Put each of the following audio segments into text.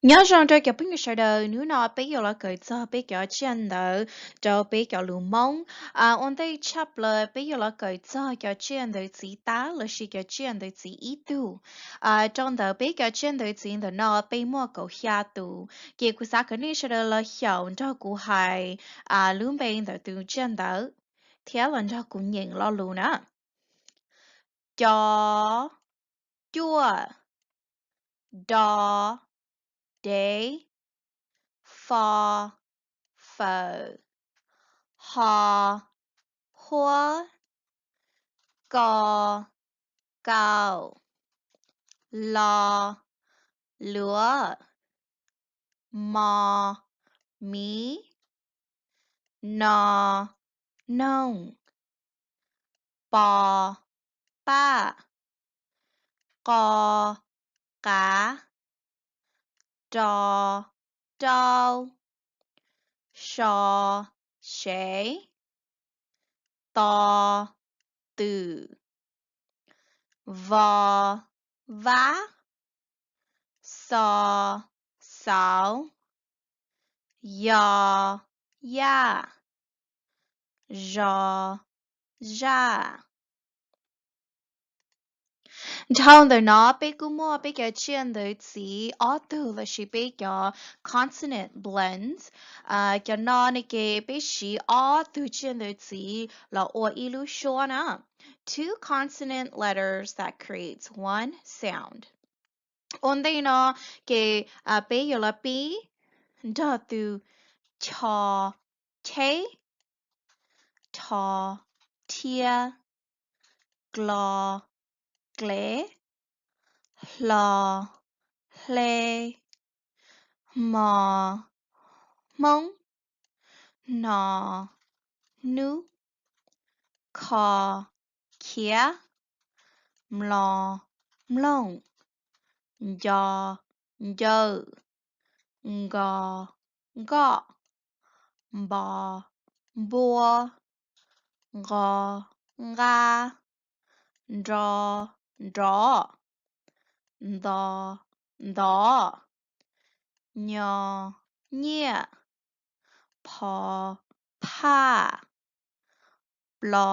Nyob zoo rau cov phooj ywg sawv daws, hnub no peb yuav los kawm txog peb cov tsiaj ntawv rau peb cov lus Hmoob. Ua ntej tshaj plaws peb yuav los kawm txog cov tsiaj ntawv txiv tab lossis cov tsiaj ntawv txiv ib tug. Rau ntawm peb cov tsiaj ntawv txiv ntawm no peb muaj kaum xya tus, ces kuv xav kom nej sawv daws los xyaum nrog kuv hais lub npe ntawm tus tsiaj ntawv thiab los nrog kuv nyeem lo lus na. Co, cuaj, do, dev, fo, fawm, ho, huab, ko, kaus, lo, luav, mo, miv, no, noog, po, paj, qo, qav, ro, rau, so, sev, to, twm, vo, vab, xo, xauv, yo, yaj, zo, zaj. Dhau ntawm no peb kuj muaj peb cov tsiaj ntawv txiv ob tug lossis peb cov consonant blends. Cov no ne ces peb siv ob tug tsiaj ntawv txiv los ua ib lub suab na. Two consonant letters that creates one sound. Ua ntej no ces peb yuav los pib nrog tus cho, cheb, tho, thiab, klo, klev, hlo, hle, hmo, hmoob, hno, hnub, kho, khiav, mlo, mloog, nco, ncawm, nko, nkoj, npo, npua, nqo, nqa, nro, nrov, nto, ntov, nyo, nyiaj, pho, phaj, plo,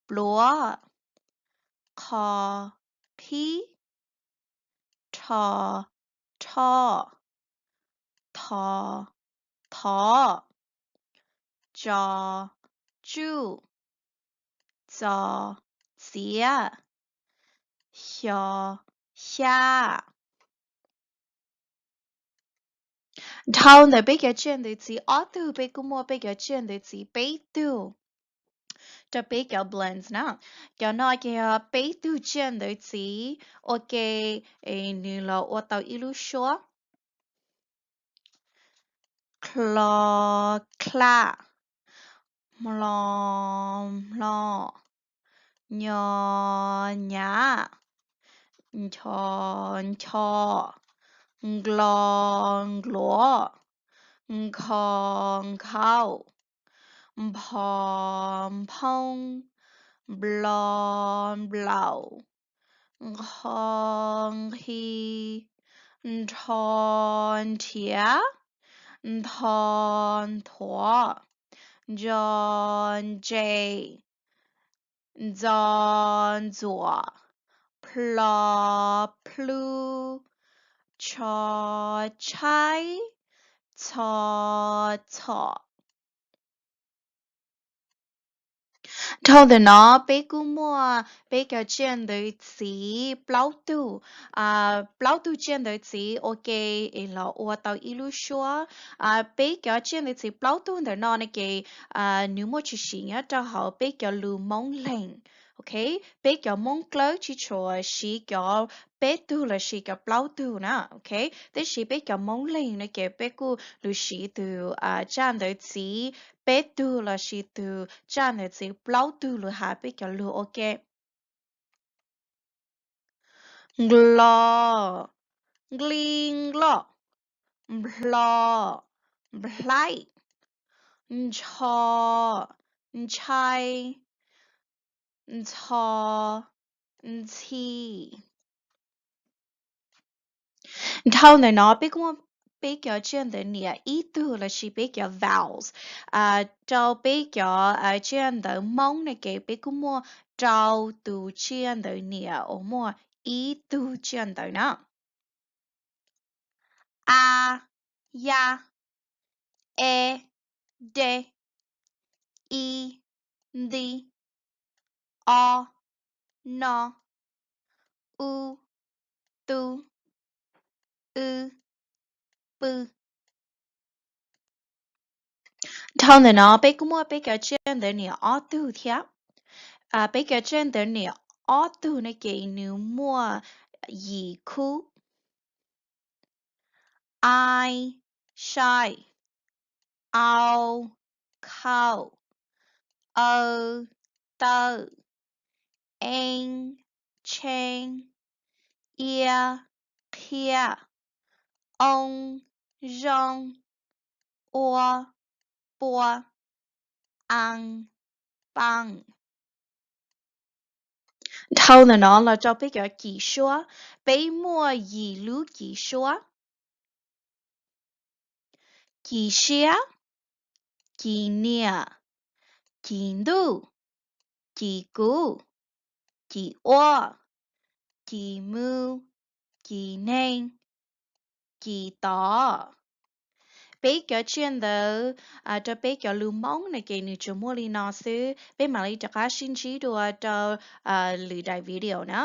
pluav, qho, qhib, rho, rhoj, tho, thov, tso, tsuj, txo, txiav, xyo, xyab. Dhau ntawm peb cov tsiaj ntawv txiv ob tug peb kuj muaj peb cov tsiaj ntawv txiv peb tug rau peb cov blends na. Cov no ces yog peb tug tsiaj ntawv txiv ua ke, nws los ua tau ib lub suab. Klo, kla, mlo, mlo, nyo, nyav, ncho, ncho, nklo, nkluav, nkho, nkhauj, npho, nphoob, nplo, nplaum, nqho, nqhi, nrho, nrhiav, ntho, nthuav, ntso, ntse, ntxo, ntxuam, plho, plhu, tsho, tshaib, txho, txhom. Dhau ntawm no peb kuj muaj peb cov tsiaj ntawv txiv plaub tug, plaub tug tsiaj ntawv txiv ua ke es los ua tau ib lub suab. Peb cov tsiaj ntawv txiv plaub tug ntawm no ne ces nws muaj tshwm sim nyob rau hauv peb cov lus Hmoob Leeg. Ok, peb cov Hmoob Dlawb tsis tshua siv cov peb tug lossis cov plaub tug na. Ok, tab sis peb cov Hmoob Leeg no ces peb kuj lus siv tus tsaj ntawv txiv peb tug lossis tus tsaj ntawv txiv plaub tug lus hais peb cov lus ua ke. Nklo, nkli, nkloj, nplho, nplhaib, ntsho, ntshai, ntxho, ntxhi. Dhau ntawm no peb kuj muaj peb cov tsiaj ntawv niam ib tug los sis peb cov vowels. Rau peb cov tsiaj ntawv Hmoob no ces peb kuj muaj rau tus tsiaj ntawv niam uas muaj ib tug tsiaj ntawv na. A, ya, e, de, i, nti, o, no, u, tu, w, pw. Dhau ntawm no peb kuj muaj peb cov tsiaj ntawv niam ob tug thiab. Peb cov tsiaj ntawv niam ob tug no ces nws muaj yim khub: ai, sai, au, khau, aw, taw, ee, tshee, ia, qhia, oo, zoo, ua, pua, ee, pee. Dhau ntawm no los rau peb cov cim suab, peb muaj yim lub cim suab: cim siab, cim niam, cim ntuj, cim kuv, cim ua, cim mu, cim neeg, cim tod. Peb cov tsiaj ntawv rau peb cov lus Hmoob no ces nws tsuas muaj li no xwb. Peb mam li rov qab sib ntsib dua rau lwm daim video na.